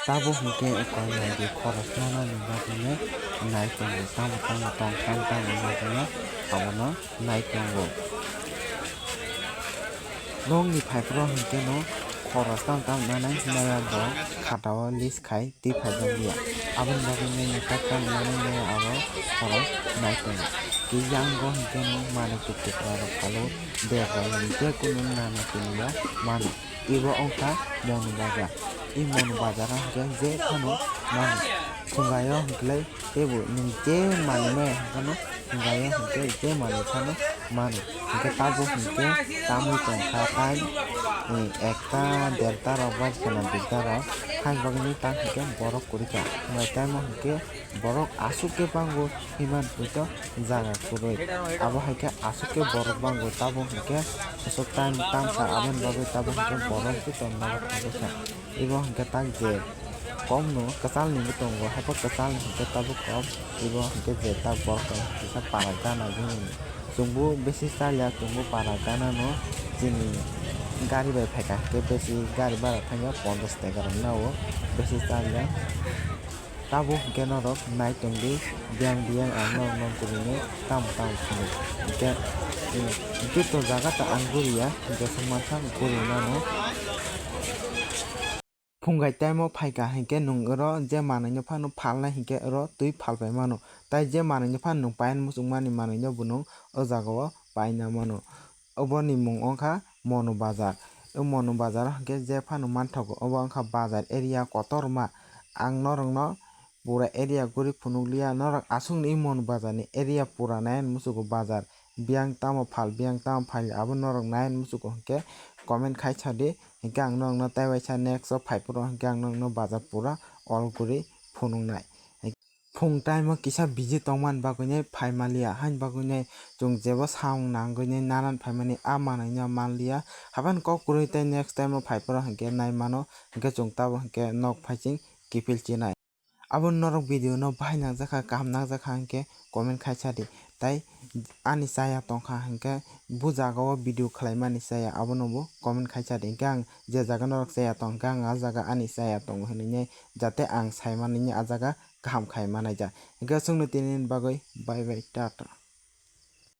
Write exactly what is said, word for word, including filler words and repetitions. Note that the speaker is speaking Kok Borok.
Tabuk hwnkhe ekor naidi khoroksa nani bagwino nai tongo, tamo tamo tongthai tamo bagwino abono nai tongo. Nokni phaiphuru hwnkhe no khoroksa tamo tamo nanai maya bo khatao list khai twi phaijak liya. Aboni bagwi nini kaka nini maya abo khorok nai tongo. Kiyang bo hwnkhe no manwi tuk tuk rok phalo bag rok hwnkhe kunu nana tini ya mano. Ibo wngkha Monu Bazar. I Monu Bazar o hwnkhe je phano mano. Phungaio hwnkhe teibo nwng je manwi maya hwnkhe no phungaio hwnkhe je manwi phano mano. Hwnkhe tabuk hwnkhe tamwi tongkha time, eh, ekta derta rok bai khwna duita rok. Haini bagwi tang hwnkhe borok kwrwikha. Phungai time o hwnkhe borok aswk khe bango himani pui to jaga kwrwi. Abo hai khe aswk khe borok bango, tabuk hwnkhe aswk time tamsa aboni bagwi tabuk hwnkhe borok joto norok thangwi kha. Ibo hwnkhe tak je kom no kwchal ni bo tongo, haiphano kwchal ni hwnkhe tabuk kom, ibo hwnkhe je tak borok tong kisa para gana gini. Chwngbo bisi chaliya, chwngbo para gana no chini gari bai phaikha hwnkhe bisi gari bara thangya ponchash taka rok nao bisi chaliya. Tabuk hwnkhe norok nai tongdi, biyang biyang ang norok no gurine tamo tamo phunuk. Hwnkhe, mm, joto jaga ta ang guriya, jeswk mansa guri mano. Phungai time o phaikha hinkhe nwng oro je manwino phano phalnai hinkhe oro twi phalpai mano. Tai je manwino phano nwng payan muchungmani manwino bo nwng o jagao paina mano. Oboni mung wngkha Monu Bazar. O Monu Bazar o hinkhe je phano manthogo, obo wngkha bazar area kotorma. Ang norokno pura area guri phunukliya, norok aswkni Monu Bazar ni area pura nai muchungo bazar. Biyang tamo phal, biyang tamo phal, abo norok nai muchungo hinkhe comment khai sadi, hinkhe ang norokno tei waisa next o phai phuru hinkhe ang norokno bazar pura all guri phunuknai. Phung time o kisa busy tongmani bagwino phai manliya, haini bagwino chwng jebo samung nangwino nanan phaimani a manwino manliya. Haban kok kwrwi tei next time o phai phuru hinkhe nai mano, hinkhe chwng tabuk hinkhe nok phaiching kiphil chinai. Abo norok video no bahai nangjakha, kaham nangjakha hinkhe comment khai sadi. Tai ani chaya tongkha hinkhe bo jaga o video khwlaimani chaya, abono bo comment khai sadi. Hinkhe ang je jaga norok chaya tong, hinkhe ang a jaga ani chaya tongo hinwi jate ang sai manwi a jaga kaham khai manai ja. Hinkhe chwngno tini bagwi bye bye, tata.